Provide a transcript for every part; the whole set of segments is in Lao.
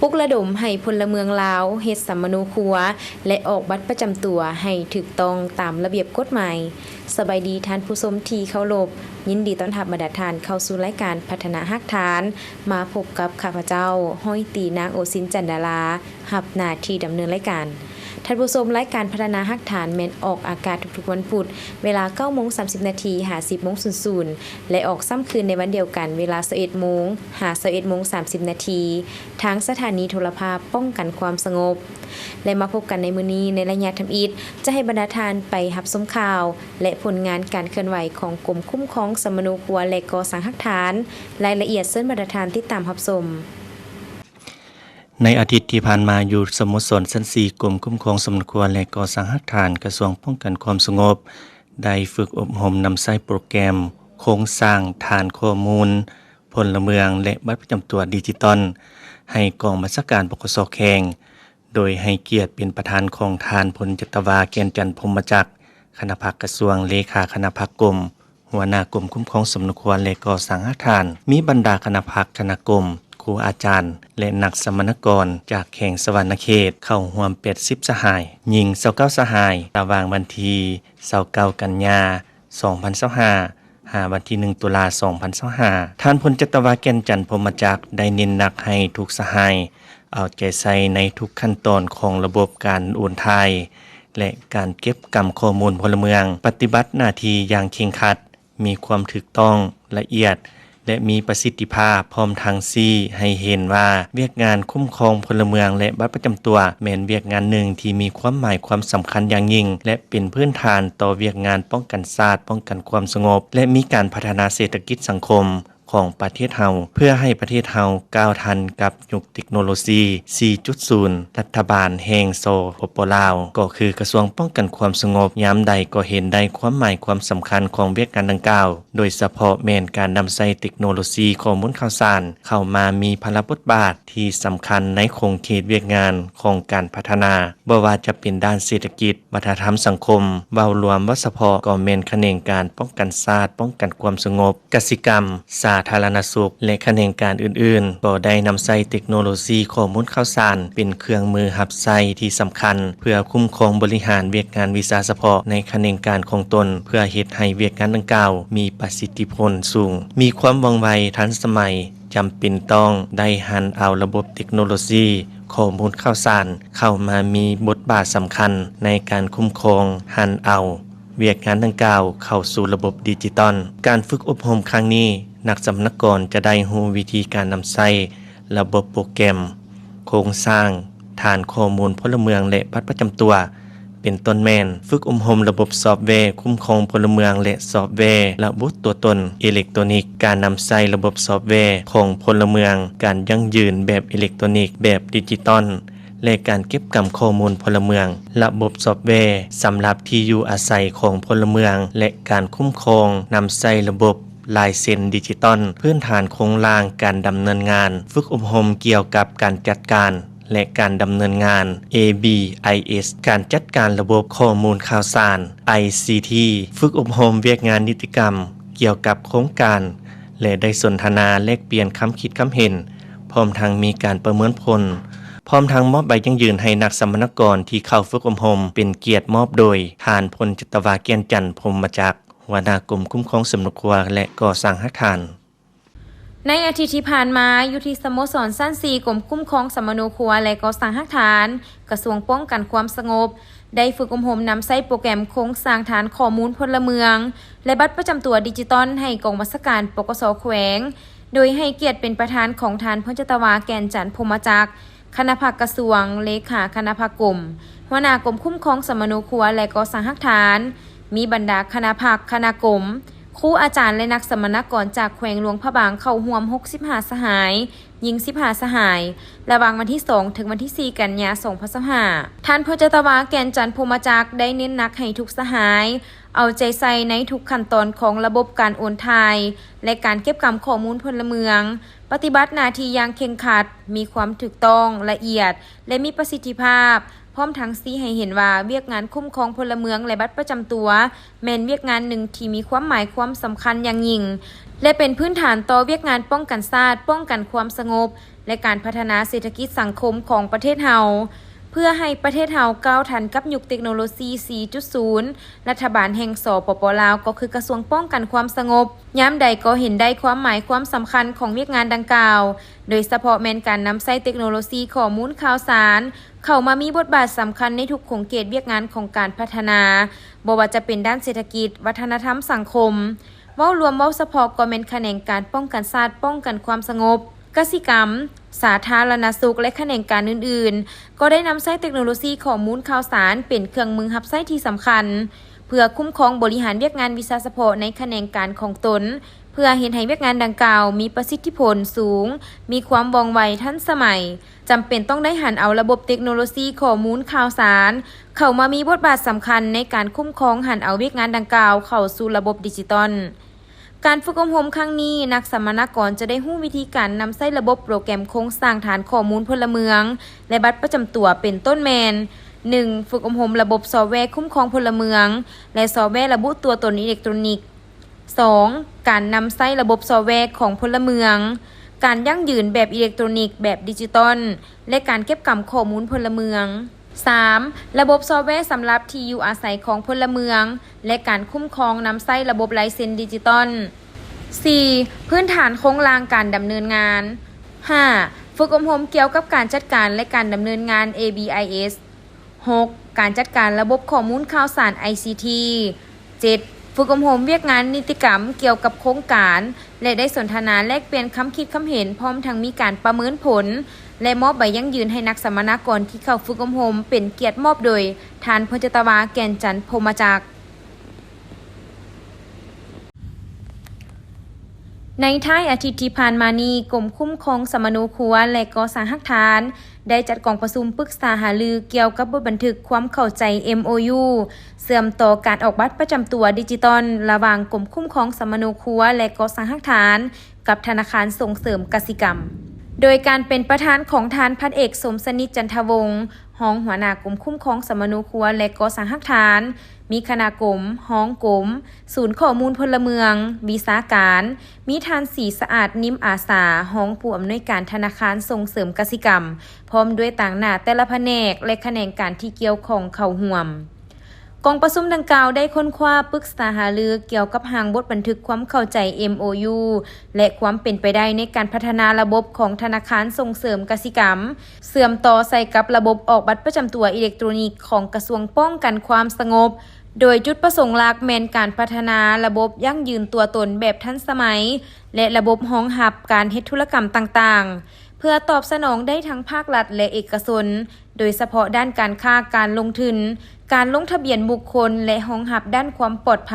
ປຸກລະດົມໃຫ້ພົນລະເມືອງລາວເຮັດສຳມະໂນຄົວ ແລະ ອອກບັດປະຈຳຕົວໃຫ້ຖືກຕ້ອງຕາມລະບຽບກົດໝາຍ. ສະບາຍດີທ່ານຜູ້ຊົມທີ່ເຄົາລົບ, ຍິນດີຕ້ອນຮັບບັນດາທ່ານເຂົ້າສູ່ລາຍການພັດທະນາຮາກຖານ. ມາພົບກັບຂ້າພະເຈົ້າ ຮ້ອຍຕີ ນາງ ໂອຊິນ ຈັນດາລາ ຮັບໜ້າທີ່ດຳເນີນລາຍການ. ທ່ານຜູ້ຊົມ, ລາຍການພັດທະນາຮາກຖານແມ່ນອອກອາກາດທຸກໆວັນພຸດ ເວລາເກົ້າໂມງສາມສິບນາທີ ຫາ ສິບໂມງສູນສູນ ແລະ ອອກຊ້ຳຄືນໃນວັນດຽວກັນ ເວລາຊາວເອັດໂມງ ຫາ ຊາວເອັດໂມງສາມສິບນາທີ ທາງສະຖານີໂທລະພາບປ້ອງກັນຄວາມສະຫງົບ. ແລະ ມາພົບກັນໃນມື້ນີ້ ໃນໄລຍະທຳອິດ ຈະໃຫ້ບັນດາທ່ານໄປຮັບຊົມຂ່າວ ແລະ ຜົນງານການເຄື່ອນໄຫວຂອງກົມຄຸ້ມຄອງສຳມະໂນຄົວ ແລະ ກໍ່ສ້າງຮາກຖານ. ລາຍລະອຽດເຊີນບັນດາທ່ານຕິດຕາມຮັບຊົມ. ໃນອາທິດທີ່ຜ່ານມາ ຢູ່ສະໂມສອນຊັ້ນສີ່ ກົມຄຸ້ມຄອງສຳມະໂນຄົວ ແລະ ກໍ່ສ້າງຮາກຖານ ກະຊວງປ້ອງກັນຄວາມສະຫງົບ ໄດ້ຝຶກອົບຮົມນຳໃຊ້ໂປຣແກຣມໂຄງສ້າງຖານຂໍ້ມູນພົນລະເມືອງ ແລະ ບັດປະຈຳຕົວດິຈິຕອນ ໃຫ້ກອງບັນຊາການ ປກສ ແຂວງ ໂດຍໃຫ້ກຽດເປັນປະທານຂອງທ່ານ ພົນຈັດຕະວາ ແກ່ນຈັນ ພົມມະຈັກ ຄະນະພັກກະຊວງ, ເລຂາຄະນະພັກກົມ, ຫົວໜ້າກົມຄຸ້ມຄອງສຳມະໂນຄົວ ແລະ ກໍ່ສ້າງຮາກຖານ. ມີບັນດາຄະນະພັກ, ຄະນະກົມ, ຄູອາຈານ ແລະ ນັກສຳມະນາກອນຈາກແຂວງສະຫວັນນະເຂດ ເຂົ້າຮ່ວມແປດສິບສະຫາຍ, ຍິງຊາວເກົ້າສະຫາຍ, ລະຫວ່າງວັນທີຊາວເກົ້າ ກັນຍາ ສອງພັນຊາວຫ້າ ຫາວັນທີໜຶ່ງ ຕຸລາ ສອງພັນຊາວຫ້າ. ທ່ານ ພົນຈັດຕະວາ ແກ່ນຈັນ ພົມມະຈັກ ໄດ້ເນັ້ນໜັກໃຫ້ທຸກສະຫາຍເອົາໃຈໃສ່ໃນທຸກຂັ້ນຕອນຂອງລະບົບການໂອນຖ່າຍ ແລະ ການເກັບກຳຂໍ້ມູນພົນລະເມືອງ, ປະຕິບັດໜ້າທີ່ຢ່າງເຄັ່ງຄັດ, ມີຄວາມຖືກຕ້ອງ, ລະອຽດ ແລະ ມີປະສິດທິພາບ, ພ້ອມທັງຊີ້ໃຫ້ເຫັນວ່າ ວຽກງານຄຸ້ມຄອງພົນລະເມືອງ ແລະ ບັດປະຈຳຕົວ ແມ່ນວຽກງານໜຶ່ງທີ່ມີຄວາມໝາຍຄວາມສຳຄັນຢ່າງຍິ່ງ ແລະ ເປັນພື້ນຖານຕໍ່ວຽກງານປ້ອງກັນຊາດ, ປ້ອງກັນຄວາມສະຫງົບ ແລະ ມີການພັດທະນາເສດຖະກິດສັງຄົມຂອງປະເທດເຮົາ, ເພື່ອໃຫ້ປະເທດເຮົາກ້າວທັນກັບຍຸກເຕັກໂນໂລຊີ ສີ່ຈຸດສູນ ລັດຖະບານແຫ່ງ ສປປ ລາວ ກໍຄືກະຊວງປ້ອງກັນຄວາມສະຫງົບ ຍາມໃດກໍເຫັນໄດ້ຄວາມໝາຍຄວາມສຳຄັນຂອງວຽກງານດັ່ງກ່າວ. ໂດຍສະເພາະແມ່ນການນຳໃຊ້ເຕັກໂນໂລຊີຂໍ້ມູນຂ່າວສານເຂົ້າມາມີພາລະບົດບາດທີ່ສຳຄັນໃນຂົງເຂດວຽກງານຂອງການພັດທະນາ, ບໍ່ວ່າຈະເປັນດ້ານເສດຖະກິດ, ວັດທະນະທຳ, ສັງຄົມ, ເວົ້າລວມ, ເວົ້າສະເພາະກໍແມ່ນຂະແໜງການປ້ອງກັນຊາດ, ປ້ອງກັນຄວາມສະຫງົບ, ກະສິກຳ, ສາທາລະນະສຸກ ແລະ ຂະແໜງການອື່ນໆ ກໍໄດ້ນຳໃຊ້ເຕັກໂນໂລຊີຂໍ້ມູນຂ່າວສານເປັນເຄື່ອງມືຮັບໃຊ້ທີ່ສຳຄັນ ເພື່ອຄຸ້ມຄອງບໍລິຫານວຽກງານວິຊາສະເພາະໃນຂະແໜງການຂອງຕົນ ເພື່ອເຮັດໃຫ້ວຽກງານດັ່ງກ່າວມີປະສິດທິຜົນສູງ, ມີຄວາມວ່ອງໄວ, ທັນສະໄໝ, ຈຳເປັນຕ້ອງໄດ້ຫັນເອົາລະບົບເຕັກໂນໂລຊີຂໍ້ມູນຂ່າວສານເຂົ້າມາມີບົດບາດສຳຄັນໃນການຄຸ້ມຄອງ, ຫັນເອົາ ວຽກງານດັ່ງກ່າວເຂົ້າສູ່ລະບົບດິຈິຕອນ. ການຝຶກອົບຮົມຄັ້ງນີ້, ນັກສຳມະນາກອນຈະໄດ້ຮູ້ວິທີການນຳໃຊ້ລະບົບໂປຣແກຣມໂຄງສ້າງຖານຂໍ້ມູນພົນລະເມືອງ ແລະ ບັດປະຈຳຕົວ, ເປັນຕົ້ນແມ່ນ ຝຶກອົບຮົມລະບົບຊອບແວຄຸ້ມຄອງພົນລະເມືອງ ແລະ ຊອບແວລະບຸຕົວຕົນເອເລັກໂຕນິກ, ການນຳໃຊ້ລະບົບຊອບແວຂອງພົນລະເມືອງ, ການຢັ້ງຢືນແບບເອເລັກໂຕນິກ, ແບບດິຈິຕອນ ແລະ ການເກັບກຳຂໍ້ມູນພົນລະເມືອງ, ລະບົບຊອບແວສຳລັບທີ່ຢູ່ອາໄສຂອງພົນລະເມືອງ ແລະ ການຄຸ້ມຄອງນຳໃຊ້ລະບົບລາຍເຊັນດິຈິຕອນ, ພື້ນຖານໂຄງລ່າງການດຳເນີນງານ, ຝຶກອົບຮົມກ່ຽວກັບການຈັດການ ແລະ ການດຳເນີນງານ ເອບີໄອເອສ, ການຈັດການລະບົບຂໍ້ມູນຂ່າວສານ ໄອຊີທີ, ຝຶກອົບຮົມວຽກງານນິຕິກຳກ່ຽວກັບໂຄງການ ແລະ ໄດ້ສົນທະນາແລກປ່ຽນຄຳຄິດຄຳເຫັນ, ພ້ອມທັງມີການປະເມີນຜົນ, ພ້ອມທັງມອບໃບຢັ້ງຢືນໃຫ້ນັກສຳມະນາກອນທີ່ເຂົ້າຝຶກອົບຮົມ, ເປັນກຽດມອບໂດຍທ່ານ ພົນຈັດຕະວາ ແກ່ນຈັນ ພົມມະຈັກ, ຫົວໜ້າກົມຄຸ້ມຄອງສຳມະໂນຄົວ ແລະ ກໍ່ສ້າງຮາກຖານ. ໃນອາທິດທີ່ຜ່ານມາ, ຢູ່ທີ່ສະໂມສອນຊັ້ນສີ່ ກົມຄຸ້ມຄອງສຳມະໂນຄົວ ແລະ ກໍ່ສ້າງຮາກຖານ, ກະຊວງປ້ອງກັນຄວາມສະຫງົບ ໄດ້ຝຶກອົບຮົມນຳໃຊ້ໂປຣແກຣມໂຄງສ້າງຖານຂໍ້ມູນພົນລະເມືອງ ແລະ ບັດປະຈຳຕົວດິຈິຕອນໃຫ້ກອງບັນຊາການ ປກສ ແຂວງ, ໂດຍໃຫ້ກຽດເປັນປະທານຂອງທ່ານ ພົນຈັດຕະວາ ແກ່ນຈັນ ພົມມະຈັກ, ຄະນະພັກກະຊວງ, ເລຂາຄະນະພັກກົມ, ຫົວໜ້າກົມຄຸ້ມຄອງສຳມະໂນຄົວ ແລະ ກໍ່ສ້າງຮາກຖານ, ມີບັນດາຄະນະພັກ, ຄະນະກົມ, ຄູອາຈານ ແລະ ນັກສຳມະນາກອນຈາກແຂວງຫຼວງພະບາງເຂົ້າຮ່ວມຫົກສິບຫ້າສະຫາຍ, ຍິງສິບຫ້າສະຫາຍ, ລະຫວ່າງວັນທີສອງ ເຖິງວັນທີສີ່ ກັນຍາ ສອງພັນຊາວຫ້າ. ທ່ານ ພົນຈັດຕະວາ ແກ່ນຈັນ ພົມມະຈັກ ໄດ້ເນັ້ນໜັກໃຫ້ທຸກສະຫາຍເອົາໃຈໃສ່ໃນທຸກຂັ້ນຕອນຂອງລະບົບການໂອນຖ່າຍ ແລະ ການເກັບກຳຂໍ້ມູນພົນລະເມືອງ, ປະຕິບັດໜ້າທີ່ຢ່າງເຄັ່ງຄັດ, ມີຄວາມຖືກຕ້ອງ, ລະອຽດ ແລະ ມີປະສິດທິພາບ, ພ້ອມທັງຊີ້ໃຫ້ເຫັນວ່າ ວຽກງານຄຸ້ມຄອງພົນລະເມືອງ ແລະ ບັດປະຈຳຕົວ ແມ່ນວຽກງານໜຶ່ງທີ່ມີຄວາມໝາຍຄວາມສຳຄັນຢ່າງຍິ່ງ ແລະ ເປັນພື້ນຖານຕໍ່ວຽກງານປ້ອງກັນຊາດ, ປ້ອງກັນຄວາມສະຫງົບ ແລະ ການພັດທະນາເສດຖະກິດສັງຄົມຂອງປະເທດເຮົາ. ເພື່ອໃຫ້ປະເທດເຮົາກ້າວທັນກັບຍຸກເຕັກໂນໂລຊີ ສີ່ຈຸດສູນ ລັດຖະບານແຫ່ງ ສປປ ລາວ ກໍຄືກະຊວງປ້ອງກັນຄວາມສະຫງົບ ຍາມໃດກໍເຫັນໄດ້ຄວາມໝາຍຄວາມສຳຄັນຂອງວຽກງານດັ່ງກ່າວ, ໂດຍສະເພາະແມ່ນການນຳໃຊ້ເຕັກໂນໂລຊີຂໍ້ມູນຂ່າວສານ ເຂົ້າມາມີບົດບາດສຳຄັນໃນທຸກຂົງເຂດວຽກງານຂອງການພັດທະນາ, ບໍ່ວ່າຈະເປັນດ້ານເສດຖະກິດ, ວັດທະນະທຳ, ສັງຄົມ. ເວົ້າລວມເວົ້າສະເພາະກໍແມ່ນຂະແໜງການປ້ອງກັນຊາດ, ປ້ອງກັນຄວາມສະຫງົບ, ກະສິກຳ, ສາທາລະນະສຸກ ແລະ ຂະແໜງການອື່ນໆ ກໍໄດ້ນຳໃຊ້ເຕັກໂນໂລຊີຂໍ້ມູນຂ່າວສານເປັນເຄື່ອງມືຮັບໃຊ້ທີ່ສຳຄັນ ເພື່ອຄຸ້ມຄອງບໍລິຫານວຽກງານວິຊາສະເພາະໃນຂະແໜງການຂອງຕົນ, ເພື່ອເຮັດໃຫ້ວຽກງານດັ່ງກ່າວມີປະສິດທິຜົນສູງ, ມີຄວາມວ່ອງໄວ, ທັນສະໄໝ. ຈຳເປັນຕ້ອງໄດ້ຫັນເອົາລະບົບເຕັກໂນໂລຊີຂໍ້ມູນຂ່າວສານ ເຂົ້າມາມີບົດບາດສຳຄັນໃນການຄຸ້ມຄອງຫັນເອົາວຽກງານດັ່ງກ່າວເຂົ້າສູ່ລະບົບດິຈິຕອນ. ການຝຶກອົບຮົມຄັ້ງນີ້, ນັກສຳມະນາກອນຈະໄດ້ຮູ້ວິທີການນຳໃຊ້ລະບົບໂປຣແກຣມໂຄງສ້າງຖານຂໍ້ມູນພົນລະເມືອງ ແລະ ບັດປະຈຳຕົວ ເປັນຕົ້ນແມ່ນ ໜຶ່ງ ຝຶກອົບຮົມລະບົບຊອບແວຄຸ້ມຄອງພົນລະເມືອງ ແລະ ຊອບແວລະບຸຕົວຕົນອີເລັກໂຕຣນິກ, ສອງ ການນຳໃຊ້ລະບົບຊອບແວຂອງພົນລະເມືອງ, ການຢັ້ງຢືນແບບອີເລັກໂຕຣນິກ, ແບບດິຈິຕອນ ແລະ ການເກັບກຳຂໍ້ມູນພົນລະເມືອງ. ສາມ ລະບົບຊອບແວສຳລັບທີ່ຢູ່ອາໄສຂອງພົນລະເມືອງ ແລະ ການຄຸ້ມຄອງນຳໃຊ້ລະບົບລາຍເຊັນດິຈິຕອນ. ສີ່ ພື້ນຖານໂຄງລ່າງການດຳເນີນງານ. ຫ້າ ຝຶກອົບຮົມກ່ຽວກັບການຈັດການ ແລະ ການດຳເນີນງານ ເອບີໄອເອສ. ຫົກ ການຈັດການລະບົບຂໍ້ມູນຂ່າວສານ ໄອຊີທີ. ເຈັດ ຝຶກອົບຮົມວຽກງານນິຕິກຳກ່ຽວກັບໂຄງການ ແລະ ໄດ້ສົນທະນາແລກປ່ຽນຄຳຄິດຄຳເຫັນ, ພ້ອມທັງມີການປະເມີນຜົນ ແລະ ມອບໃບຢັ້ງຢືນໃຫ້ນັກສຳມະນາກອນທີ່ເຂົ້າຝຶກອົບຮົມ ເປັນກຽດມອບໂດຍ ທ່ານ ພົນຈັດຕະວາ ແກ່ນຈັນ ພົມມະຈັກ. ໃນທ້າຍອາທິດທີ່ຜ່ານມານີ້, ກົມຄຸ້ມຄອງສຳມະໂນຄົວ ແລະ ກໍ່ສ້າງຮາກຖານ ໄດ້ຈັດກອງປະຊຸມປຶກສາຫາລືກ່ຽວກັບບົດບັນທຶກຄວາມເຂົ້າໃຈ ເອັມໂອຢູ ເຊື່ອມຕໍ່ການອອກບັດປະຈຳຕົວດິຈິຕອນ ລະຫວ່າງກົມຄຸ້ມຄອງສຳມະໂນຄົວ ແລະ ກໍ່ສ້າງຮາກຖານ ກັບທະນາຄານສົ່ງເສີມກະສິກຳ ໂດຍການເປັນປະທານຂອງທ່ານ ພັນເອກ ສົມສະໜິດ ຈັນທະວົງ ຮອງຫົວໜ້າກົມຄຸ້ມຄອງສຳມະໂນຄົວ ແລະ ກໍ່ສ້າງຮາກຖານ, ມີຄະນະກົມ, ຮອງກົມ, ສູນຂໍ້ມູນພົນລະເມືອງ, ວິຊາການ, ມີທ່ານ ສີສະອາດ ນິມອາສາ ຮອງຜູ້ອຳນວຍການທະນາຄານສົ່ງເສີມກະສິກຳ ພ້ອມດ້ວຍຕາງໜ້າແຕ່ລະພະແນກ ແລະ ຂະແໜງການທີ່ກ່ຽວຂ້ອງເຂົ້າຮ່ວມ. ກອງປະຊຸມດັ່ງກ່າວໄດ້ຄົ້ນຄວ້າ, ປຶກສາຫາລືກ່ຽວກັບຮ່າງບົດບັນທຶກຄວາມເຂົ້າໃຈ ເອັມໂອຢູ ແລະ ຄວາມເປັນໄປໄດ້ໃນການພັດທະນາລະບົບຂອງທະນາຄານສົ່ງເສີມກະສິກຳ ເຊື່ອມຕໍ່ໃສ່ກັບລະບົບອອກບັດປະຈຳຕົວອີເລັກໂຕຣນິກຂອງກະຊວງປ້ອງກັນຄວາມສະຫງົບ, ໂດຍຈຸດປະສົງຫຼັກແມ່ນການພັດທະນາລະບົບຢັ້ງຢືນຕົວຕົນແບບທັນສະໄໝ ແລະ ລະບົບຮອງຮັບການເຮັດທຸລະກຳຕ່າງໆ ເພື່ອຕອບສະໜອງໄດ້ທັງພາກລັດ ແລະ ເອກະຊົນ, ໂດຍສະເພາະດ້ານການຄ້າການລົງທຶນ, ການລົງທະບຽນບຸກຄົນ ແລະ ຮອງຮັບດ້ານຄວາມປອດໄພ,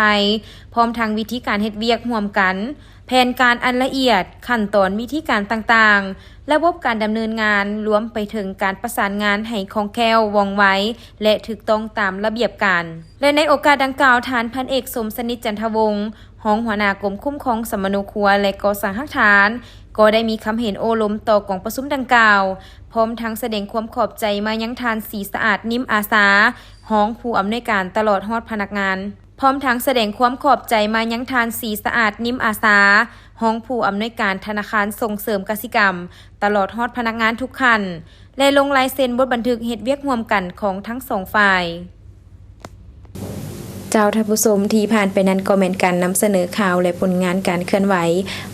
ພ້ອມທັງວິທີການເຮັດວຽກຮ່ວມກັນ, ແຜນການອັນລະອຽດ, ຂັ້ນຕອນວິທີການຕ່າງໆ, ລະບົບການດຳເນີນງານ, ລວມໄປເຖິງການປະສານງານໃຫ້ຄ່ອງແຄ້ວ, ວ່ອງໄວ ແລະ ຖືກຕ້ອງຕາມລະບຽບການ. ແລະ ໃນໂອກາດດັ່ງກ່າວ, ທ່ານ ພັນເອກ ສົມສະໜິດ ຈັນທະວົງ ຮອງຫົວໜ້າກົມຄຸ້ມຄອງສຳມະໂນຄົວ ແລະ ກໍ່ສ້າງຮາກຖານ ກໍໄດ້ມີຄຳເຫັນໂອ້ລົມຕໍ່ກອງປະຊຸມດັ່ງກ່າວ, ພ້ອມທັງສະແດງຄວາມຂອບໃຈມາຍັງທ່ານ ສີສະອາດ ນິມອາສາ ຮອງຜູ້ອຳນວຍການ ຕະຫຼອດຮອດພະນັກງານ. ພ້ອມທັງສະແດງຄວາມຂອບໃຈມາຍັງທ່ານ ສີສະອາດ ນິມອາສາ ຮອງຜູ້ອຳນວຍການທະນາຄານສົ່ງເສີມກະສິກຳ ຕະຫຼອດຮອດພະນັກງານທຸກຂັ້ນ ແລະ ລົງລາຍເຊັນບົດບັນທຶກເຮັດວຽກຮ່ວມກັນຂອງທັງສອງຝ່າຍ. ເຈົ້າທ່ານຜູ້ຊົມ, ທີ່ຜ່ານໄປນັ້ນກໍແມ່ນການນຳສະເໜີຂ່າວ ແລະ ຜົນງານການເຄື່ອນໄຫວ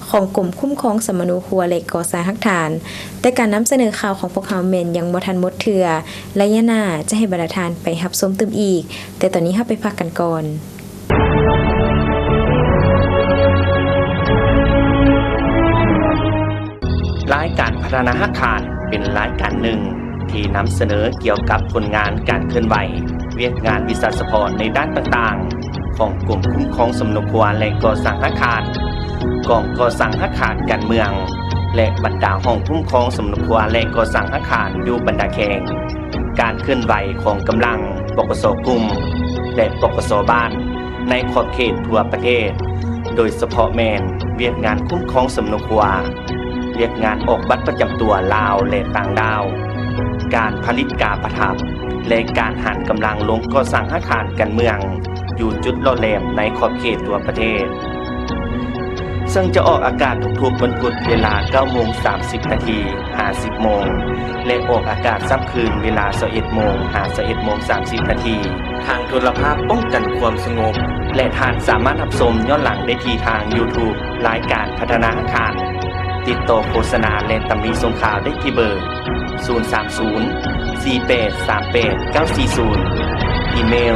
ຂອງກົມຄຸ້ມຄອງສຳມະໂນຄົວ ແລະ ກໍ່ສ້າງຮາກຖານ. ແຕ່ການນຳສະເໜີຂ່າວຂອງພວກເຮົາແມ່ນຍັງບໍ່ທັນໝົດເທື່ອ, ໄລຍະໜ້າຈະໃຫ້ບັນດາທ່ານໄປຮັບຊົມຕື່ມອີກ, ແຕ່ຕອນນີ້ເຮົາໄປພັກກັນກ່ອນ. ລາຍການພັດທະນາຮາກຖານເປັນລາຍການໜຶ່ງທີ່ນຳສະເໜີກ່ຽວກັບຜົນງານການເຄື່ອນໄຫວ, ວຽກງານວິຊາສະເພາະໃນດ້ານຕ່າງໆ ຂອງກົມຄຸ້ມຄອງສຳມະໂນຄົວ ແລະ ກໍ່ສ້າງຮາກຖານ, ກອງກໍ່ສ້າງຮາກຖານການເມືອງ ແລະ ບັນດາຫ້ອງຄຸ້ມຄອງສຳມະໂນຄົວ ແລະ ກໍ່ສ້າງຮາກຖານຢູ່ບັນດາແຂວງ. ການເຄື່ອນໄຫວຂອງກຳລັງ ປກສ ກຸ່ມ ແລະ ປກສ ບ້ານ ໃນຂອບເຂດທົ່ວປະເທດ, ໂດຍສະເພາະແມ່ນວຽກງານຄຸ້ມຄອງສຳມະໂນຄົວ, ວຽກງານອອກບັດປະຈຳຕົວລາວ ແລະ ຕ່າງດ້າວ, ການຜະລິດກາປະທັບ, ແລະ ການຫັນກຳລັງລົງກໍ່ສ້າງຮາກຖານການເມືອງ ຢູ່ຈຸດຫຼໍ່ແຫຼມໃນຂອບເຂດທົ່ວປະເທດ, ເຊິ່ງຈະອອກອາກາດທຸກໆວັນພຸດເວລາເກົ້າໂມງສາມສິບນາທີຫາສິບໂມງ ແລະ ອອກອາກາດຊ້ຳຄືນເວລາຊາວເອັດໂມງຫາຊາວເອັດໂມງສາມສິບນາທີ ທາງໂທລະພາບປ້ອງກັນຄວາມສະຫງົບ ແລະ ທ່ານສາມາດຮັບຊົມຍ້ອນຫຼັງໄດ້ທີ່ທາງ YouTube ລາຍການພັດທະນາອາຄານ. ຕິດຕໍ່ໂຄສະນາ ແລະ ຕຳໜິສົ່ງຂ່າວໄດ້ທີ່ເບີ ສູນສາມສູນ ສີ່ແປດສາມແປດເກົ້າສີ່ສູນ, ອີເມວ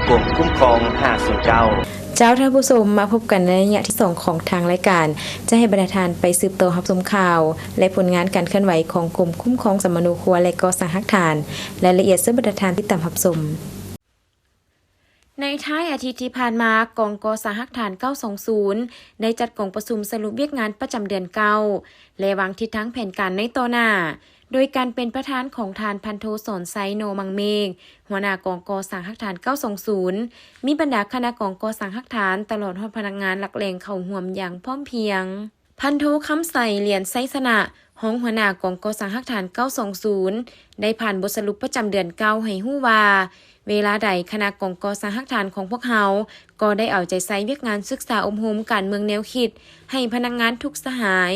ກົມຄຸ້ມຄອງຫ້າສູນເກົ້າ. ເຈົ້າ ທ່ານຜູ້ຊົມ, ມາພົບກັນໃນໄລຍະທີສອງຂອງທາງລາຍການ ຈະໃຫ້ບັນດາທ່ານໄປສືບຕໍ່ຮັບຊົມຂ່າວ ແລະ ຜົນງານການເຄື່ອນໄຫວຂອງກົມຄຸ້ມຄອງສຳມະໂນຄົວ ແລະ ກໍ່ສ້າງຮາກຖານ. ລາຍລະອຽດເຊີນບັນດາທ່ານຕິດຕາມຮັບຊົມ. ໃນທ້າຍອາທິດທີ່ຜ່ານມາ, ກອງກໍ່ສ້າງຮາກຖານເກົ້າສອງສູນ ໄດ້ຈັດກອງປະຊຸມສະຫຼຸບວຽກງານປະຈຳເດືອນເກົ້າ ແລະ ວາງທິດທາງແຜນການໃນຕໍ່ໜ້າ ໂດຍການເປັນປະທານຂອງທ່ານພັນໂທ ສອນໄຊ ໜໍ່ມັງເມກ ຫົວໜ້າກອງກໍ່ສ້າງຮາກຖານເກົ້າສອງສູນ, ມີບັນດາຄະນະກອງກໍ່ສ້າງຮາກຖານ ຕະຫຼອດຮອດພະນັກງານຫຼັກແຫຼ່ງເຂົ້າຮ່ວມຢ່າງພ້ອມພຽງ. ພັນໂທ ຄຳໃສ ຫຼຽນໄຊຊະນະ ຮອງຫົວໜ້າກອງກໍ່ສ້າງຮາກຖານເກົ້າສອງສູນ ໄດ້ຜ່ານບົດສະຫຼຸບປະຈຳເດືອນເກົ້າໃຫ້ຮູ້ວ່າ ເວລາໃດຄະນະກອງກໍ່ສ້າງຮາກຖານຂອງພວກເຮົາ ກໍໄດ້ເອົາໃຈໃສ່ວຽກງານສຶກສາອົບຮົມການເມືອງແນວຄິດ ໃຫ້ພະນັກງານທຸກສະຫາຍ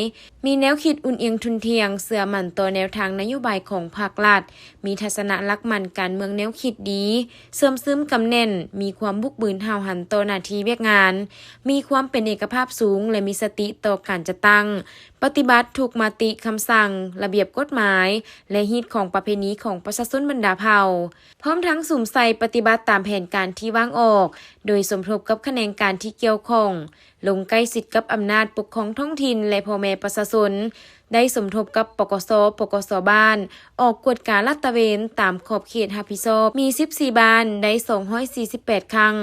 ມີແນວຄິດອຸ່ນອຽງທຸ່ນທ່ຽງ, ເຊື່ອໝັ້ນຕໍ່ແນວທາງນະໂຍບາຍຂອງພັກລັດ, ມີທັດສະນະຫຼັກໝັ້ນການເມືອງແນວຄິດດີ, ເຊື່ອມຊຶມກຳແໜ້ນ, ມີຄວາມບຸກບືນຫ້າວຫັນຕໍ່ໜ້າທີ່ວຽກງານ, ມີຄວາມເປັນເອກະພາບສູງ ແລະ ມີສະຕິຕໍ່ການຈັດຕັ້ງ, ປະຕິບັດທຸກມະຕິຄຳສັ່ງ, ລະບຽບກົດໝາຍ ແລະ ຮີດຄອງປະເພນີຂອງປະຊາຊົນບັນດາເຜົ່າ, ພ້ອມທັງສຸມໃສ່ປະຕິບັດຕາມແຜນການທີ່ວາງອອກ, ໂດຍສົມທົບກັບຂະແໜງການທີ່ກ່ຽວຂ້ອງ, ລົງໃກ້ຊິດກັບອຳນາດປົກຄອງທ້ອງຖິ່ນ ແລະ ພໍ່ແມ່ປະຊາຊົນ, ໄດ້ສົມທົບກັບ ປກສ, ປກສ ບ້ານ ອອກກວດກາລາດຕະເວນຕາມຂອບເຂດຮັບຜິດຊອບ ມີສິບສີ່ບ້ານ ໄດ້ສອງຮ້ອຍສີ່ສິບແປດຄັ້ງ,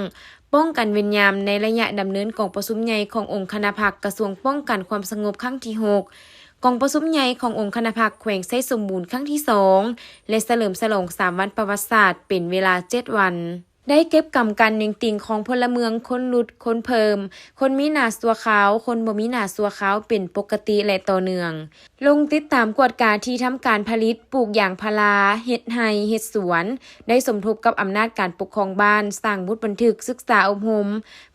ປ້ອງກັນເວນຍາມໃນໄລຍະດຳເນີນກອງປະຊຸມໃຫຍ່ຂອງອົງຄະນະພັກກະຊວງປ້ອງກັນຄວາມສະຫງົບຄັ້ງທີຫົກ, ກອງປະຊຸມໃຫຍ່ຂອງອົງຄະນະພັກແຂວງໄຊສົມບູນຄັ້ງທີສອງ ແລະ ສະເຫຼີມສະຫຼອງສາມວັນປະຫວັດສາດເປັນເວລາເຈັດວັນ. ໄດ້ເກັບກຳການເໜັງຕີງຂອງພົນລະເມືອງຄົນຫຼຸດ, ຄົນເພີ່ມ, ຄົນມີໜ້າຊົ່ວຄາວ, ຄົນບໍ່ມີໜ້າຊົ່ວຄາວເປັນປົກກະຕິ ແລະ ຕໍ່ເນື່ອງ. ລົງຕິດຕາມກວດກາທີ່ທຳການຜະລິດ, ປູກຢາງພາລາ, ເຮັດໄຮ່, ເຮັດສວນ, ໄດ້ສົມທົບກັບອຳນາດການປົກຄອງບ້ານ, ສ້າງບົດບັນທຶກ, ສຶກສາອົບຮົມ,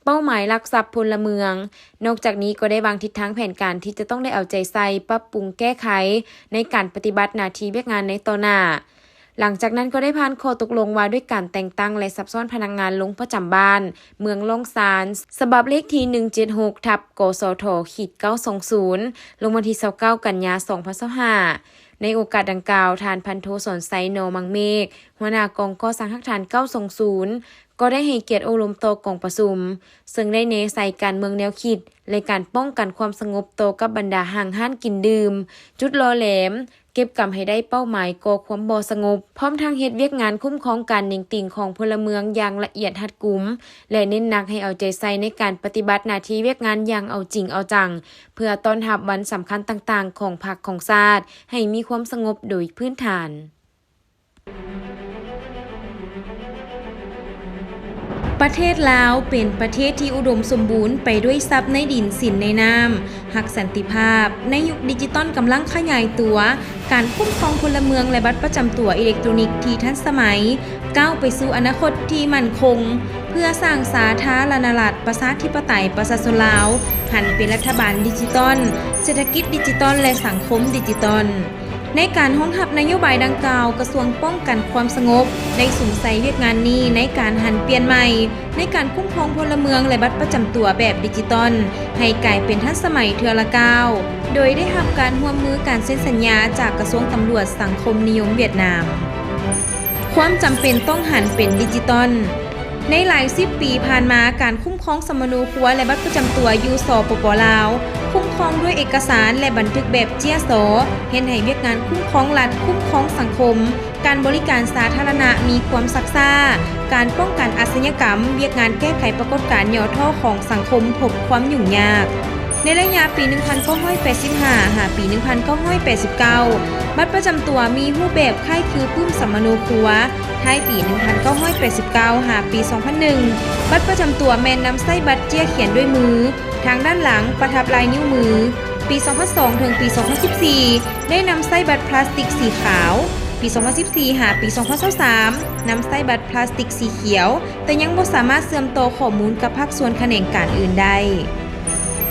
ເປົ້າໝາຍລັກຊັບພົນລະເມືອງ. ນອກຈາກນີ້ກໍໄດ້ວາງທິດທາງແຜນການທີ່ຈະຕ້ອງໄດ້ເອົາໃຈໃສ່, ປັບປຸງແກ້ໄຂໃນການປະຕິບັດໜ້າທີ່ວຽກງານໃນຕໍ່ໜ້າ. ຫຼັງຈາກນັ້ນກໍໄດ້ຜ່ານຂໍ້ຕົກລົງວ່າດ້ວຍການແຕ່ງຕັ້ງ ແລະ ສັບຊ້ອນພະນັກງານລົງປະຈຳບ້ານ ເມືອງລ້ອງຊານ ສະບັບເລກທີໜຶ່ງເຈັດຫົກ ທັບ ກສທ ຂີດເກົ້າສອງສູນ ລົງວັນທີຊາວເກົ້າ ກັນຍາ ສອງພັນຊາວຫ້າ. ໃນໂອກາດດັ່ງກ່າວ, ທ່ານພັນໂທ ສອນໄຊ ໜໍ່ມັງເມກ ຫົວໜ້າກອງກໍ່ສ້າງຮາກຖານເກົ້າສອງສູນ ກໍໄດ້ໃຫ້ກຽດໂອ້ລົມຕໍ່ກອງປະຊຸມ, ເຊິ່ງໄດ້ແນໃສ່ການເມືອງແນວຄິດ ແລະ ການປ້ອງກັນຄວາມສະຫງົບຕໍ່ກັບບັນດາຫ້າງຮ້ານກິນດື່ມ, ຈຸດຫຼໍ່ແຫຼມ, ເກັບກຳໃຫ້ໄດ້ເປົ້າໝາຍກໍ່ຄວາມບໍ່ສະຫງົບ, ພ້ອມທັງເຮັດວຽກງານຄຸ້ມຄອງການເໜັງຕີງຂອງພົນລະເມືອງຢ່າງລະອຽດຮັດກຸມ ແລະ ເນັ້ນໜັກໃຫ້ເອົາໃຈໃສ່ໃນການປະຕິບັດໜ້າທີ່ວຽກງານຢ່າງເອົາຈິງເອົາຈັງ ເພື່ອຕ້ອນຮັບວັນສຳຄັນຕ່າງໆຂອງພັກຂອງຊາດໃຫ້ມີຄວາມສະຫງົບໂດຍພື້ນຖານ. ປະເທດລາວເປັນປະເທດທີ່ອຸດົມສົມບູນໄປດ້ວຍຊັບໃນດິນ, ສິນໃນນ້ຳ, ຮັກສັນຕິພາບ. ໃນຍຸກດິຈິຕອນກຳລັງຂະຫຍາຍຕົວ, ການຄຸ້ມຄອງພົນລະເມືອງ ແລະ ບັດປະຈຳຕົວອີເລັກໂຕຣນິກທີ່ທັນສະໄໝ ກ້າວໄປສູ່ອະນາຄົດທີ່ໝັ້ນຄົງ ເພື່ອສ້າງສາທາລະນະລັດ ປະຊາທິປະໄຕ ປະຊາຊົນລາວ ຫັນເປັນລັດຖະບານດິຈິຕອນ, ເສດຖະກິດດິຈິຕອນ ແລະ ສັງຄົມດິຈິຕອນ. ໃນການຮອງຮັບນະໂຍບາຍດັ່ງກ່າວ, ກະຊວງປ້ອງກັນຄວາມສະຫງົບ ໄດ້ສຸມໃສ່ວຽກງານນີ້ໃນການຫັນປ່ຽນໃໝ່ ໃນການຄຸ້ມຄອງພົນລະເມືອງ ແລະ ບັດປະຈຳຕົວແບບດິຈິຕອນ ໃຫ້ກາຍເປັນທັນສະໄໝເທື່ອລະກ້າວ, ໂດຍໄດ້ຮັບການຮ່ວມມືການເຊັນສັນຍາຈາກກະຊວງຕຳຫຼວດສັງຄົມນິຍົມຫວຽດນາມ. ຄວາມຈຳເປັນຕ້ອງຫັນເປັນດິຈິຕອນ. ໃນຫຼາຍສິບປີຜ່ານມາ, ການຄຸ້ມຄອງສຳມະໂນຄົວ ແລະ ບັດປະຈຳຕົວຢູ່ ສປປ ລາວ ຄຸ້ມຄອງດ້ວຍເອກະສານ ແລະ ບັນທຶກແບບເຈ້ຍຊໍ, ເຮັດໃຫ້ວຽກງານຄຸ້ມຄອງລັດ, ຄຸ້ມຄອງສັງຄົມ, ການບໍລິການສາທາລະນະມີຄວາມຊັກຊ້າ, ການປ້ອງກັນອາຊະຍາກຳ, ວຽກງານແກ້ໄຂປາກົດການຫຍໍ້ທໍ້ຂອງສັງຄົມພົບຄວາມຫຍຸ້ງຍາກ. ໃນໄລຍະປີໜຶ່ງພັນເກົ້າຮ້ອຍແປດສິບຫ້າ ຫາປີໜຶ່ງພັນເກົ້າຮ້ອຍແປດສິບເກົ້າ, ບັດປະຈຳຕົວມີຮູບແບບຄ້າຍຄືປຶ້ມສຳມະໂນຄົວ. ທ້າຍປີໜຶ່ງພັນເກົ້າຮ້ອຍແປດສິບເກົ້າ ຫາປີສອງພັນໜຶ່ງ ບັດປະຈຳຕົວແມ່ນນຳໃຊ້ບັດເຈ້ຍຂຽນດ້ວຍມື ທາງດ້ານຫຼັງປະທັບລາຍນິ້ວມື. ປີສອງພັນສອງ ເຖິງປີສອງພັນສິບສີ່ ໄດ້ນຳໃຊ້ບັດພລາສຕິກສີຂາວ. ປີສອງພັນສິບສີ່ ຫາປີສອງພັນຊາວສາມ ນຳໃຊ້ບັດພລາສຕິກສີຂຽວ, ແຕ່ຍັງບໍ່ສາມາດເຊື່ອມຕໍ່ຂໍ້ມູນກັບພາກສ່ວນຂະແໜງການອື່ນໄດ້.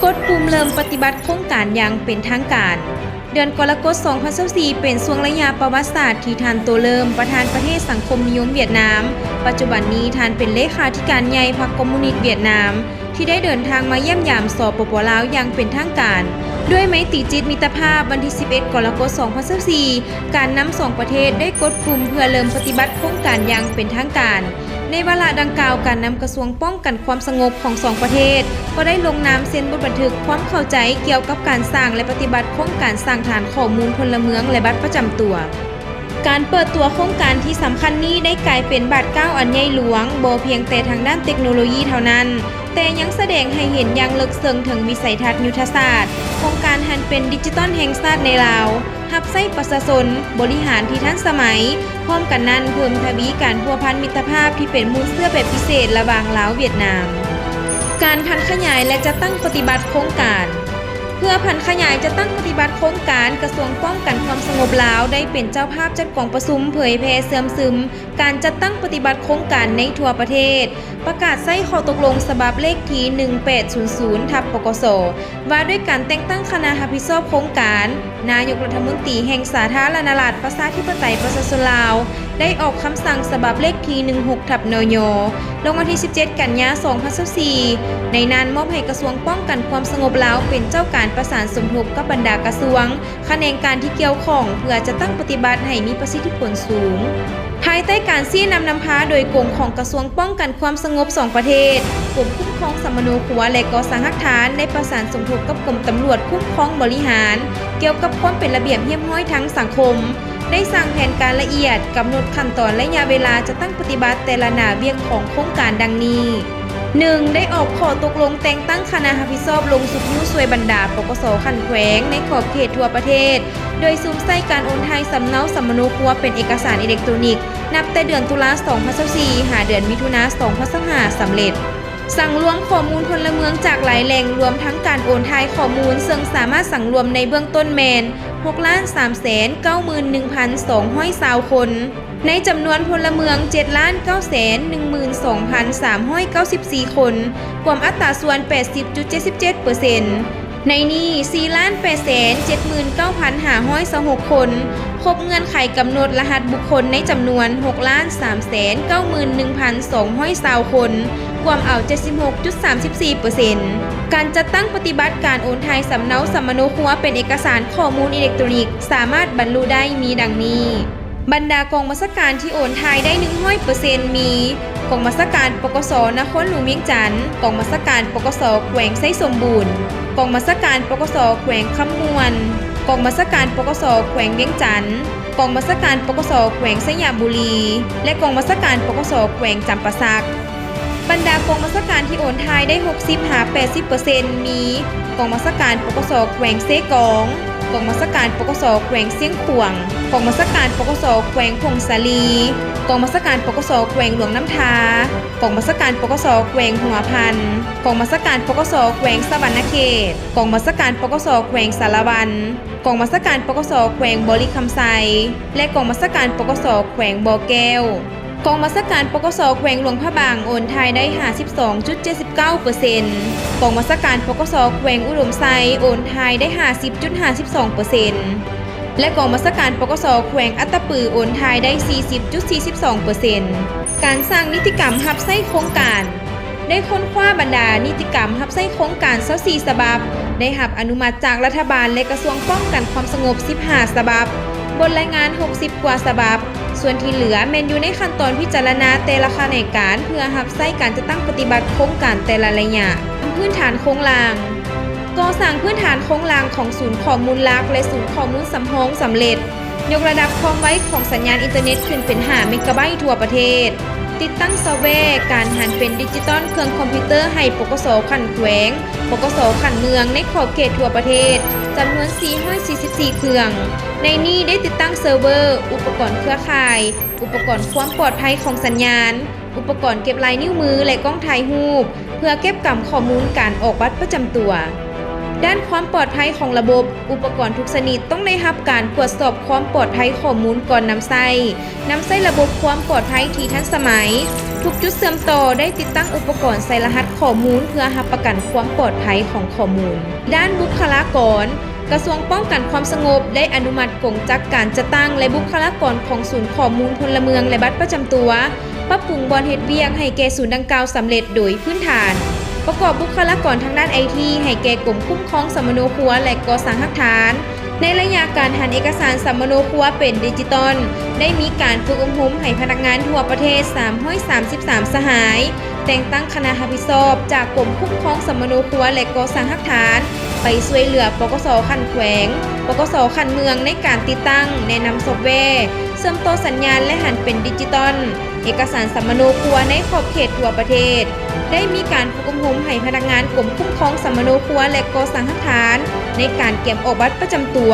ກົດປຸ່ມເລີ່ມປະຕິບັດໂຄງການຢ່າງເປັນທາງການ. ເດືອນກໍລະກົດ ສອງພັນຊາວສີ່ ເປັນຊ່ວງໄລຍະປະຫວັດສາດທີ່ທ່ານ ໂຕເລີມ ປະທານປະເທດສັງຄົມນິຍົມຫວຽດນາມ, ປັດຈຸບັນນີ້ທ່ານເປັນເລຂາທິການໃຫຍ່ພັກຄອມມູນິດຫວຽດນາມ ທີ່ໄດ້ເດີນທາງມາຢ້ຽມຢາມ ສປປ ລາວ ຢ່າງເປັນທາງການ. ດ້ວຍໄມຕີຈິດມິດຕະພາບ, ວັນທີສິບເອັດ ກໍລະກົດ ສອງພັນຊາວສີ່ ການນຳສອງປະເທດໄດ້ກົດປຸ່ມເພື່ອເລີ່ມປະຕິບັດໂຄງການຢ່າງເປັນທາງການ. ໃນວາລະດັ່ງກ່າວ, ການນຳກະຊວງປ້ອງກັນຄວາມສະຫງົບຂອງສອງປະເທດ ກໍໄດ້ລົງນາມເຊັນບົດບັນທຶກຄວາມເຂົ້າໃຈກ່ຽວກັບການສ້າງ ແລະ ປະຕິບັດໂຄງການສ້າງຖານຂໍ້ມູນພົນລະເມືອງ ແລະ ບັດປະຈຳຕົວ. ການເປີດຕົວໂຄງການທີ່ສຳຄັນນີ້ໄດ້ກາຍເປັນບາດກ້າວອັນໃຫຍ່ຫຼວງ, ບໍ່ພຽງແຕ່ທາງດ້ານເຕັກໂນໂລຢີເທົ່ານັ້ນ, ແຕ່ຍັງສະແດງໃຫ້ເຫັນຢ່າງເລິກເຊິ່ງເຖິງວິໄສທັດຍຸດທະສາດຂອງການຫັນເປັນດິຈິຕອນແຫ່ງຊາດໃນລາວ, ຮັບໃຊ້ປະຊາຊົນ, ບໍລິຫານທີ່ທັນສະໄໝ, ພ້ອມກັນນັ້ນ, ເພີ່ມທະວີການພົວພັນມິດຕະພາບທີ່ເປັນມູນເຊື້ອແບບພິເສດລະຫວ່າງລາວ-ຫວຽດນາມ. ການຜັນຂະຫຍາຍ ແລະ ຈັດຕັ້ງປະຕິບັດໂຄງການ. ເພື່ອຜັນຂະຫຍາຍຈັດຕັ້ງປະຕິບັດໂຄງການ, ກະຊວງປ້ອງກັນຄວາມສະຫງົບລາວໄດ້ເປັນເຈົ້າພາບຈັດກອງປະຊຸມເຜີຍແຜ່ເຊື່ອມຊຶມການຈັດຕັ້ງປະຕິບັດໂຄງການໃນທົ່ວປະເທດ, ປະກາດໃຊ້ຂໍ້ຕົກລົງສະບັບເລກທີ ໜຶ່ງແປດສູນສູນ ທັບ ປກສ ວ່າດ້ວຍການແຕ່ງຕັ້ງຄະນະຮັບຜິດຊອບໂຄງການ, ນາຍົກລັດຖະມົນຕີແຫ່ງສາທາລະນະລັດ ປະຊາທິປະໄຕ ປະຊາຊົນລາວ ໄດ້ອອກຄຳສັ່ງສະບັບເລກທີ ໜຶ່ງຫົກ ທັບ ນຍ ລົງວັນທີສິບເຈັດ ກັນຍາ ສອງພັນຊາວສີ່ ໃນນັ້ນມອບໃຫ້ກະຊວງປ້ອງກັນຄວາມສະຫງົບລາວເປັນເຈົ້າການປະສານສົມທົບກັບບັນດາກະຊວງ, ຂະແໜງການທີ່ກ່ຽວຂ້ອງ ເພື່ອຈັດຕັ້ງປະຕິບັດໃຫ້ມີປະສິດທິຜົນສູງ. ພາຍໃຕ້ການຊີ້ນຳນຳພາໂດຍກົງຂອງກະຊວງປ້ອງກັນຄວາມສະຫງົບສອງປະເທດ, ກົມຄຸ້ມຄອງສຳມະໂນຄົວ ແລະ ກໍ່ສ້າງຮາກຖານ ໄດ້ປະສານສົມທົບກັບກົມຕຳຫຼວດຄຸ້ມຄອງບໍລິຫານ ກ່ຽວກັບຄວາມເປັນລະບຽບຮຽບຮ້ອຍທາງສັງຄົມ, ໄດ້ສ້າງແຜນການລະອຽດ, ກຳນົດຂັ້ນຕອນໄລຍະເວລາຈັດຕັ້ງປະຕິບັດແຕ່ລະໜ້າວຽກຂອງໂຄງການດັ່ງນີ້. ໜຶ່ງ ໄດ້ອອກຂໍ້ຕົກລົງແຕ່ງຕັ້ງຄະນະຮັບຜິດຊອບລົງຊຸກຍູ້ຊ່ວຍບັນດາ ປກສ ຂັ້ນແຂວງໃນຂອບເຂດທົ່ວປະເທດ, ໂດຍສຸມໃສ່ການໂອນຖ່າຍສຳເນົາສຳມະໂນຄົວເປັນເອກະສານອີເລັກໂຕຣນິກ ນັບແຕ່ເດືອນຕຸລາ ສອງພັນຊາວສີ່ ຫາເດືອນມິຖຸນາ ສອງພັນຊາວຫ້າ ສຳເລັດ. ສັງລວມຂໍ້ມູນພົນລະເມືອງຈາກຫຼາຍແຫຼ່ງ, ລວມທັງການໂອນຖ່າຍຂໍ້ມູນ, ເຊິ່ງສາມາດສັງລວມໃນເບື້ອງຕົ້ນແມ່ນ ຫົກລ້ານສາມແສນເກົ້າໝື່ນໜຶ່ງພັນສອງຮ້ອຍຊາວຄົນ, ໃນຈຳນວນພົນລະເມືອງ ເຈັດລ້ານເກົ້າແສນໜຶ່ງໝື່ນສອງພັນສາມຮ້ອຍເກົ້າສິບສີ່ຄົນ, ກວມອັດຕາສ່ວນ ແປດສິບຈຸດເຈັດສິບເຈັດເປີເຊັນ. ໃນນີ້ ສີ່ລ້ານແປດແສນເຈັດໝື່ນເກົ້າພັນຫ້າຮ້ອຍຊາວຫົກຄົນ ຄົບເງື່ອນໄຂກຳນົດລະຫັດບຸກຄົນໃນຈຳນວນ ຫົກລ້ານສາມແສນເກົ້າໝື່ນໜຶ່ງພັນສອງຮ້ອຍຊາວຄົນ, ກວມເອົາ ເຈັດສິບຫົກຈຸດສາມສິບສີ່ເປີເຊັນ. ການຈັດຕັ້ງປະຕິບັດການໂອນຖ່າຍສຳເນົາສຳມະໂນຄົວເປັນເອກະສານຂໍ້ມູນອີເລັກໂຕຣນິກ ສາມາດບັນລຸໄດ້ມີດັ່ງນີ້. ບັນດາກອງບັນຊາການທີ່ໂອນຖ່າຍໄດ້ ໜຶ່ງຮ້ອຍເປີເຊັນ ມີ ກອງບັນຊາການ ປກສ ນະຄອນຫຼວງວຽງຈັນ, ກອງບັນຊາການ ປກສ ແຂວງໄຊສົມບູນ, ກອງບັນຊາການ ປກສ ແຂວງຄຳມ່ວນ, ກອງບັນຊາການ ປກສ ແຂວງວຽງຈັນ, ກອງບັນຊາການ ປກສ ແຂວງໄຊຍະບູລີ ແລະ ກອງບັນຊາການ ປກສ ແຂວງຈຳປາສັກ. ບັນດາກອງບັນຊາການທີ່ໂອນຖ່າຍໄດ້ ຫົກສິບຫາແປດສິບເປີເຊັນ ມີ ກອງບັນຊາການ ປກສ ແຂວງເຊກອງ, ກອງບັນຊາການ ປກສ ແຂວງຊຽງຂວາງ, ກອງບັນຊາການ ປກສ ແຂວງຜົ້ງສາລີ, ກອງບັນຊາການ ປກສ ແຂວງຫຼວງນ້ຳທາ, ກອງບັນຊາການ ປກສ ແຂວງຫົວພັນ, ກອງບັນຊາການ ປກສ ແຂວງສະຫວັນນະເຂດ, ກອງບັນຊາການ ປກສ ແຂວງສາລະວັນ, ກອງບັນຊາການ ປກສ ແຂວງບໍລິຄຳໄຊ ແລະ ກອງບັນຊາການ ປກສ ແຂວງບໍ່ແກ້ວ. ກອງບັນຊາການ ປກສ ແຂວງຫຼວງພະບາງ ໂອນຖ່າຍໄດ້ ຫ້າສິບສອງຈຸດເຈັດສິບເກົ້າເປີເຊັນ, ກອງບັນຊາການ ປກສ ແຂວງອຸດົມໄຊ ໂອນຖ່າຍໄດ້ ຫ້າສິບຈຸດຫ້າສິບສອງເປີເຊັນ ແລະ ກອງບັນຊາການ ປກສ ແຂວງອັດຕະປື ໂອນຖ່າຍໄດ້ ສີ່ສິບຈຸດສີ່ສິບສອງເປີເຊັນ. ການສ້າງນິຕິກຳຮັບໃຊ້ໂຄງການ. ໄດ້ຄົ້ນຄວ້າບັນດານິຕິກຳຮັບໃຊ້ໂຄງການ ຊາວສີ່ ສະບັບ, ໄດ້ຮັບອະນຸມັດຈາກລັດຖະບານ ແລະ ກະຊວງປ້ອງກັນຄວາມສະຫງົບ ສິບຫ້າ ສະບັບ, ບົດລາຍງານ ຫົກສິບ ກວ່າສະບັບ, ສ່ວນທີ່ເຫຼືອແມ່ນຢູ່ໃນຂັ້ນຕອນພິຈາລະນາແຕ່ລະຂະແໜງການ ເພື່ອຮັບໃຊ້ການຈັດຕັ້ງປະຕິບັດໂຄງການແຕ່ລະໄລຍະ. ພື້ນຖານໂຄງລ່າງ. ກໍ່ສ້າງພື້ນຖານໂຄງລ່າງຂອງສູນຂໍ້ມູນຫຼັກ ແລະ ສູນຂໍ້ມູນສຳຮອງສຳເລັດ. ຍົກລະດັບຄວາມໄວຂອງສັນຍານອິນເຕີເນັດຂຶ້ນເປັນ ຫ້າ ເມກາໄບທົ່ວປະເທດ. ຕິດຕັ້ງຊອບແວການຫັນເປັນດິຈິຕອນເຄື່ອງຄອມພິວເຕີໃຫ້ ປກສ ຂັ້ນແຂວງ, ປກສ ຂັ້ນເມືອງ ໃນຂອບເຂດທົ່ວປະເທດ ຈຳນວນ ສີ່ຮ້ອຍສີ່ສິບສີ່ ເຄື່ອງ. ໃນນີ້ໄດ້ຕິດຕັ້ງເຊີເວີ, ອຸປະກອນເຄືອຂ່າຍ, ອຸປະກອນຄວາມປອດໄພຂອງສັນຍານ, ອຸປະກອນເກັບລາຍນິ້ວມື ແລະ ກ້ອງຖ່າຍຮູບ ເພື່ອເກັບກຳຂໍ້ມູນການອອກບັດປະຈຳຕົວ. ດ້ານຄວາມປອດໄພຂອງລະບົບ, ອຸປະກອນທຸກຊະນິດຕ້ອງໄດ້ຮັບການກວດສອບຄວາມປອດໄພຂໍ້ມູນກ່ອນນຳໃຊ້. ນຳໃຊ້ລະບົບຄວາມປອດໄພທີ່ທັນສະໄໝ. ທຸກຈຸດເຊື່ອມຕໍ່ໄດ້ຕິດຕັ້ງອຸປະກອນໃສ່ລະຫັດຂໍ້ມູນເພື່ອຮັບປະກັນຄວາມປອດໄພຂອງຂໍ້ມູນ. ດ້ານບຸກຄະລາກອນ, ກະຊວງປ້ອງກັນຄວາມສະຫງົບໄດ້ອະນຸມັດກົງຈັກການຈັດຕັ້ງ ແລະ ບຸກຄະລາກອນຂອງສູນຂໍ້ມູນພົນລະເມືອງ ແລະ ບັດປະຈຳຕົວ, ປັບປຸງບ່ອນເຮັດວຽກໃຫ້ແກ່ສູນດັ່ງກ່າວສຳເລັດໂດຍພື້ນຖານ, ປະກອບບຸກຄະລາກອນທາງດ້ານໄອທີໃຫ້ແກ່ກົມຄຸ້ມຄອງສຳມະໂນຄົວ ແລະ ກໍ່ສ້າງຮາກຖານ. ໃນໄລຍະການຫັນເອກະສານສຳມະໂນຄົວເປັນດິຈິຕອນ, ໄດ້ມີການຝຶກອົບຮົມໃຫ້ພະນັກງານທົ່ວປະເທດສາມຮ້ອຍສາມສິບສາມສະຫາຍ, ແຕ່ງຕັ້ງຄະນະຮັບຜິດຊອບຈາກກົມຄຸ້ມຄອງສຳມະໂນຄົວ ແລະ ກໍ່ສ້າງຮາກຖານ ໄປຊ່ວຍເຫຼືອ ປກສ ຂັ້ນແຂວງ, ປກສ ຂັ້ນເມືອງ ໃນການຕິດຕັ້ງ, ແນະນຳຊອບແວ, ເຊື່ອມຕໍ່ສັນຍານ ແລະ ຫັນເປັນດິຈິຕອນເອກະສານສຳມະໂນຄົວໃນຂອບເຂດທົ່ວປະເທດ. ໄດ້ມີການຝຶກອົບຮົມໃຫ້ພະນັກງານກົມຄຸ້ມຄອງສຳມະໂນຄົວ ແລະ ກໍ່ສ້າງຮາກຖານ ໃນການກຽມອອກບັດປະຈຳຕົວ,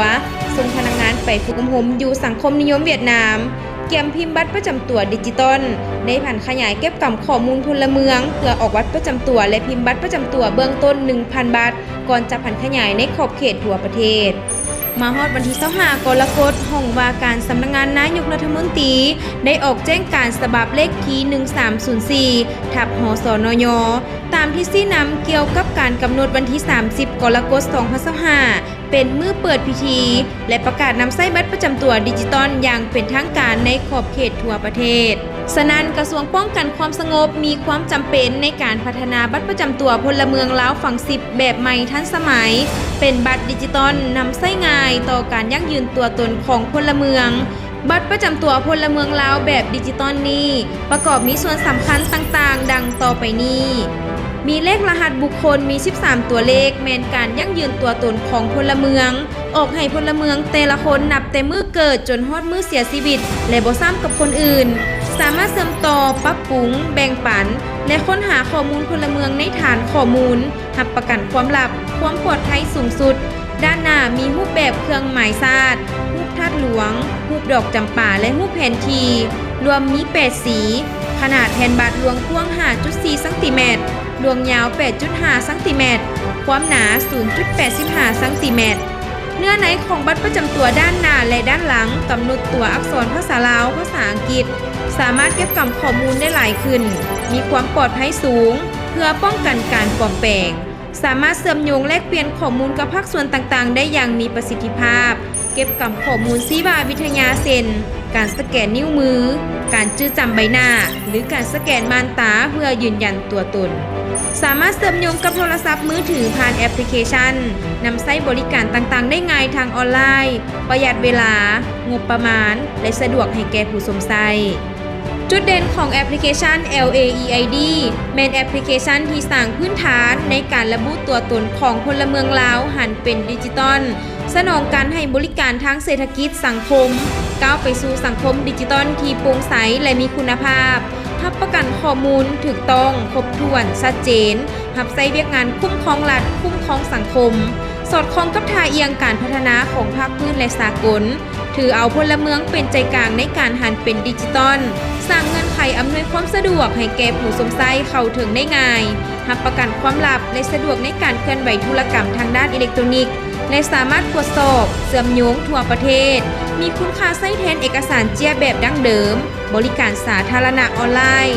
ສົ່ງພະນັກງານໄປຝຶກອົບຮົມຢູ່ສັງຄົມນິຍົມຫວຽດນາມ, ກຽມພິມບັດປະຈຳຕົວດິຈິຕອນ, ໄດ້ຜັນຂະຫຍາຍເກັບກຳຂໍ້ມູນພົນລະເມືອງ ເພື່ອອອກບັດປະຈຳຕົວ ແລະ ພິມບັດປະຈຳຕົວເບື້ອງຕົ້ນໜຶ່ງພັນບັດ, ກ່ອນຈະຜັນຂະຫຍາຍໃນຂອບເຂດທົ່ວປະເທດ. ມາຮອດວັນທີຊາວຫ້າ ກໍລະກົດ, ຫ້ອງວ່າການສຳນັກງານນາຍົກລັດຖະມົນຕີ ໄດ້ອອກແຈ້ງການສະບັບເລກທີໜຶ່ງສາມສູນສີ່ ທັບ ຫສນຍ ຕາມທິດຊີ້ນຳກ່ຽວກັບການກຳນົດວັນທີສາມສິບ ກໍລະກົດ ສອງພັນຊາວຫ້າ ເປັນມື້ເປີດພິທີ ແລະ ປະກາດນຳໃຊ້ບັດປະຈຳຕົວດິຈິຕອນຢ່າງເປັນທາງການໃນຂອບເຂດທົ່ວປະເທດ. ສະນັ້ນ, ກະຊວງປ້ອງກັນຄວາມສະຫງົບມີຄວາມຈຳເປັນໃນການພັດທະນາບັດປະຈຳຕົວພົນລະເມືອງລາວຝັງສິບແບບໃໝ່ທັນສະໄໝ, ເປັນບັດດິຈິຕອນນຳໃຊ້ງ່າຍຕໍ່ການຢັ້ງຢືນຕົວຕົນຂອງພົນລະເມືອງ. ບັດປະຈຳຕົວພົນລະເມືອງລາວແບບດິຈິຕອນນີ້ ປະກອບມີສ່ວນສຳຄັນຕ່າງໆ ດັ່ງຕໍ່ໄປນີ້. ມີເລກລະຫັດບຸກຄົນ ມີສິບສາມຕົວເລກ ແມ່ນການຢັ້ງຢືນຕົວຕົນຂອງພົນລະເມືອງ, ອອກໃຫ້ພົນລະເມືອງແຕ່ລະຄົນນັບແຕ່ມື້ເກີດຈົນຮອດມື້ເສຍຊີວິດ ແລະ ບໍ່ຊ້ຳກັບຄົນອື່ນ, ສາມາດເຊື່ອມຕໍ່, ປັບປຸງ, ແບ່ງປັນ ແລະ ຄົ້ນຫາຂໍ້ມູນພົນລະເມືອງໃນຖານຂໍ້ມູນ, ຮັບປະກັນຄວາມລັບ, ຄວາມປອດໄພສູງສຸດ. ດ້ານໜ້າມີຮູບແບບເຄື່ອງໝາຍຊາດ, ຮູບທາດຫຼວງ, ຮູບດອກຈຳປາ ແລະ ຮູບແຜນທີ່, ລວມມີແປດສີ, ຂະໜາດແຜ່ນບັດລວງກວ້າງຫ້າຈຸດສີ່ຊັງຕີແມັດ, ລວງຍາວແປດຈຸດຫ້າຊັງຕີແມັດ, ຄວາມໜາສູນຈຸດແປດສິບຫ້າຊັງຕີແມັດ. ເນື້ອໃນຂອງບັດປະຈຳຕົວດ້ານໜ້າ ແລະ ດ້ານຫຼັງ ກຳນົດຕົວອັກສອນພາສາລາວ, ພາສາອັງກິດ, ສາມາດເກັບກຳຂໍ້ມູນໄດ້ຫຼາຍຂຶ້ນ, ມີຄວາມປອດໄພສູງ ເພື່ອປ້ອງກັນການປອມແປງ. ສາມາດເຊື່ອມໂຍງແລກປ່ຽນຂໍ້ມູນກັບພາກສ່ວນຕ່າງໆໄດ້ຢ່າງມີປະສິດທິພາບ, ເກັບກຳຂໍ້ມູນຊີວະວິທະຍາ ເຊັ່ນ ການສະແກນນິ້ວມື, ການຈື່ຈຳໃບໜ້າ ຫຼື ການສະແກນມ່ານຕາເພື່ອຢືນຢັນຕົວຕົນ. ສາມາດເຊື່ອມໂຍງກັບໂທລະສັບມືຖືຜ່ານແອັບພລິເຄຊັນ, ນຳໃຊ້ບໍລິການຕ່າງໆໄດ້ງ່າຍທາງອອນລາຍ, ປະຢັດເວລາ, ງົບປະມານ ແລະ ສະດວກໃຫ້ແກ່ຜູ້ຊົມໃຊ້. ຈຸດເດັ່ນຂອງແອັບພລິເຄຊັນ ແອລເອອີໄອດີ ແມ່ນແອັບພລິເຄຊັນທີ່ສ້າງພື້ນຖານໃນການລະບຸຕົວຕົນຂອງພົນລະເມືອງລາວຫັນເປັນດິຈິຕອນ, ສະໜອງການໃຫ້ບໍລິການທາງເສດຖະກິດສັງຄົມ, ກ້າວໄປສູ່ສັງຄົມດິຈິຕອນທີ່ໂປ່ງໃສ ແລະ ມີຄຸນນະພາບ, ຮັບປະກັນຂໍ້ມູນຖືກຕ້ອງ, ຄົບຖ້ວນ, ຊັດເຈນ, ຮັບໃຊ້ວຽກງານຄຸ້ມຄອງລັດ, ຄຸ້ມຄອງສັງຄົມ, ສອດຄ່ອງກັບທ່າອ່ຽງການພັດທະນາຂອງພາກພື້ນ ແລະ ສາກົນ. ຖືເອົາພົນລະເມືອງເປັນໃຈກາງໃນການຫັນເປັນດິຈິຕອນ, ສ້າງເງື່ອນໄຂອຳນວຍຄວາມສະດວກໃຫ້ແກ່ຜູ້ຊົມໃຊ້ເຂົ້າເຖິງໄດ້ງ່າຍ, ຮັບປະກັນຄວາມລັບ ແລະ ສະດວກໃນການເຄື່ອນໄຫວທຸລະກຳທາງດ້ານອີເລັກໂຕຣນິກ ແລະ ສາມາດກວດສອບ, ເຊື່ອມໂຍງທົ່ວປະເທດ, ມີຄຸນຄ່າໃຊ້ແທນເອກະສານເຈ້ຍແບບດັ້ງເດີມ, ບໍລິການສາທາລະນະອອນລາຍ,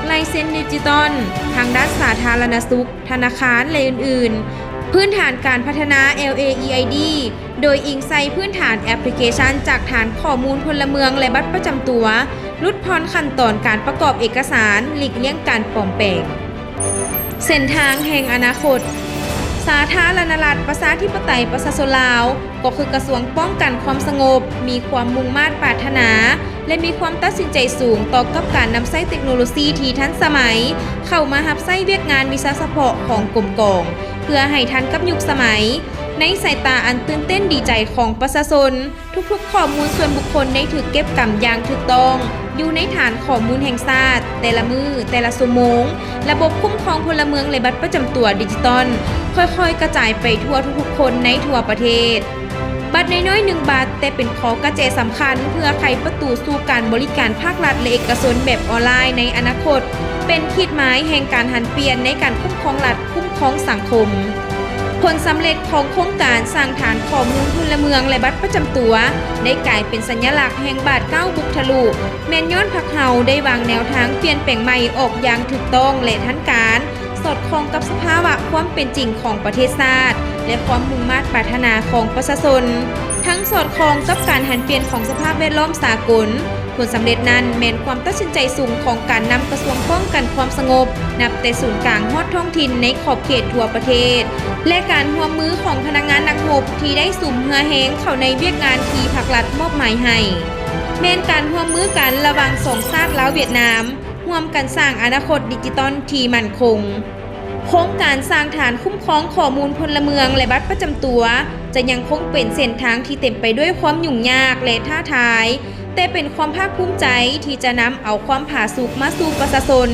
ລາຍເຊັນດິຈິຕອນ, ທາງດ້ານສາທາລະນະສຸກ, ທະນາຄານ ແລະ ອື່ນໆ. ພື້ນຖານການພັດທະນາ ແອລເອອີໄອດີ ໂດຍອີງໃສ່ພື້ນຖານແອັບພລິເຄຊັນຈາກຖານຂໍ້ມູນພົນລະເມືອງ ແລະ ບັດປະຈຳຕົວ, ຫຼຸດຜ່ອນຂັ້ນຕອນການປະກອບເອກະສານ, ຫຼີກລ່ຽງການປອມແປງ. ເສັ້ນທາງແຫ່ງອະນາຄົດ. ສາທາລະນະລັດ ປະຊາທິປະໄຕ ປະຊາຊົນລາວ ກໍຄືກະຊວງປ້ອງກັນຄວາມສະຫງົບ ມີຄວາມມຸ່ງມາດປາດຖະໜາ ແລະ ມີຄວາມຕັດສິນໃຈສູງຕໍ່ກັບການນຳໃຊ້ເຕັກໂນໂລຊີທີ່ທັນສະໄໝ ເຂົ້າມາຮັບໃຊ້ວຽກງານວິຊາສະເພາະຂອງກົມກອງ ເພື່ອໃຫ້ທັນກັບຍຸກສະໄໝ. ໃນສາຍຕາອັນຕື່ນເຕັ້ນດີໃຈຂອງປະຊາຊົນ, ທຸກໆຂໍ້ມູນສ່ວນບຸກຄົນໄດ້ຖືກເກັບກຳຢ່າງຖືກຕ້ອງ ຢູ່ໃນຖານຂໍ້ມູນແຫ່ງຊາດ, ແຕ່ລະມື້, ແຕ່ລະຊົ່ວໂມງ, ລະບົບຄຸ້ມຄອງພົນລະເມືອງ ແລະ ບັດປະຈຳຕົວດິຈິຕອນ ຄ່ອຍໆກະຈາຍໄປທົ່ວທຸກໆຄົນໃນທົ່ວປະເທດ. ບັດນ້ອຍໆໜຶ່ງບັດ, ແຕ່ເປັນຂໍ້ກະແຈສຳຄັນເພື່ອໄຂປະຕູສູ່ການບໍລິການພາກລັດ ແລະ ເອກະຊົນແບບອອນລາຍໃນອະນາຄົດ, ເປັນຂີດໝາຍແຫ່ງການຫັນປ່ຽນໃນການຄຸ້ມຄອງລັດ, ຄຸ້ມຄອງສັງຄົມ. ໂຄ ຜົນສຳເລັດຂອງໂຄງການສ້າງຖານຂໍ້ມູນພົນລະເມືອງ ແລະ ບັດປະຈຳຕົວ ໄດ້ກາຍເປັນສັນຍະລັກແຫ່ງບາດກ້າວບຸກທະລຸ ແມ່ນຍ້ອນພັກເຮົາໄດ້ວາງແນວທາງປ່ຽນແປງໃໝ່ອອກຢ່າງຖືກຕ້ອງ ແລະ ທັນການ, ສອດຄ່ອງກັບສະພາວະຄວາມເປັນຈິງຂອງປະເທດຊາດ ແລະ ຄວາມມຸ່ງມາດປາດຖະໜາຂອງປະຊາຊົນ, ທັງສອດຄ່ອງກັບການຫັນປ່ຽນຂອງສະພາບແວດລ້ອມສາກົນ. ຜົນສຳເລັດນັ້ນແມ່ນຄວາມຕັດສິນໃຈສູງຂອງການນຳກະຊວງປ້ອງກັນຄວາມສະຫງົບ ນັບແຕ່ສູນກາງຮອດທ້ອງຖິ່ນໃນຂອບເຂດທົ່ວປະເທດ ແລະ ການຮ່ວມມືຂອງພະນັກງານນັກຮົບທີ່ໄດ້ສຸມເຫື່ອແຮງເຂົ້າໃນວຽກງານທີ່ພັກລັດມອບໝາຍໃຫ້. ແມ່ນການຮ່ວມມືກັນລະຫວ່າງສອງຊາດລາວ-ຫວຽດນາມ, ຮ່ວມກັນສ້າງອະນາຄົດດິຈິຕອນທີ່ໝັ້ນຄົງ. ໂຄງການສ້າງຖານຄຸ້ມຄອງຂໍ້ມູນພົນລະເມືອງ ແລະ ບັດປະຈຳຕົວ ຈະຍັງຄົງເປັນເສັ້ນທາງທີ່ເຕັມໄປດ້ວຍຄວາມຫຍຸ້ງຍາກ ແລະ ທ້າທາຍ, ແຕ່ເປັນຄວາມພາກພູມໃຈທີ່ຈະນຳເອົາຄວາມຜາສຸກມາສູ່ປະຊາຊົນ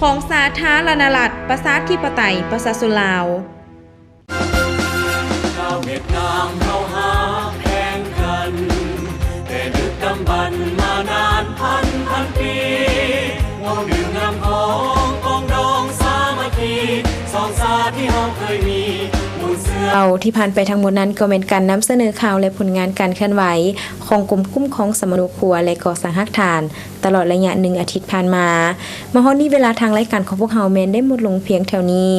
ຂອງສາທາລະນະລັດ ປະຊາທິປະໄຕ ປະຊາຊົນລາວ. ຊາວຫວຽດນາມເຮົາຮັກແພງກັນ ແຕ່ດຶກດຳບັນມານານພັນພັນປີ ເວົ້າເລື່ອງງາມຂອງປອງດອງສາມັກຄີ ສອງຊາດທີ່ເຮົາເຄີຍມີ ເວົ້າທີ່ຜ່ານໄປທັງໝົດນັ້ນກໍແມ່ນການນຳສະເໜີຂ່າວ ແລະ ຜົນງານການເຄື່ອນໄຫວຂອງກົມຄຸ້ມຄອງສຳມະໂນຄົວ ແລະ ກໍ່ສ້າງຮາກຖານ ຕະຫຼອດໄລຍະໜຶ່ງອາທິດຜ່ານມາ. ມາຮອດນີ້ເວລາທາງລາຍການຂອງພວກເຮົາແມ່ນໄດ້ໝົດລົງພຽງເທົ່ານີ້.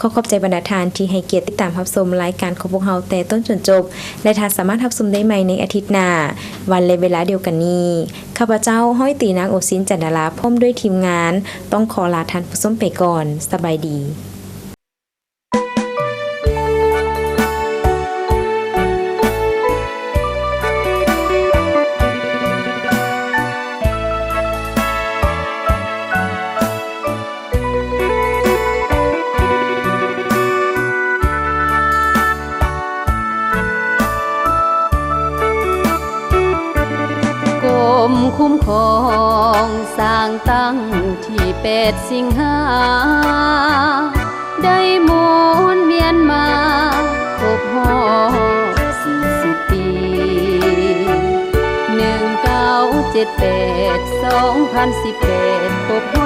ຂໍຂອບໃຈບັນດາທ່ານທີ່ໃຫ້ກຽດຕິດຕາມຮັບຊົມລາຍການຂອງພວກເຮົາແຕ່ຕົ້ນຈົນຈົບ ແລະ ທ່ານສາມາດຮັບຊົມໄດ້ໃໝ່ໃນອາທິດໜ້າ ວັນ ແລະ ເວລາດຽວກັນນີ້. ຂ້າພະເຈົ້າ ຮ້ອຍຕີ ນາງ ໂອຊິນ ຈັນດາລາ ພ້ອມດ້ວຍທີມງານ ຕ້ອງຂໍລາທ່ານຜູ້ຊົມໄປກ່ອນ. ສະບາຍດີ. ກົມຄຸ້ມຄອງສ້າງຕັ້ງທີ່ແປດສິງຫາ ໄດ້ໝູນວຽນມາຄົບຮອບສີ່ສິບປີ ໜຶ່ງເກົ້າເຈັດແປດ ສອງພັນສິບແປດ ຄົບຮອບ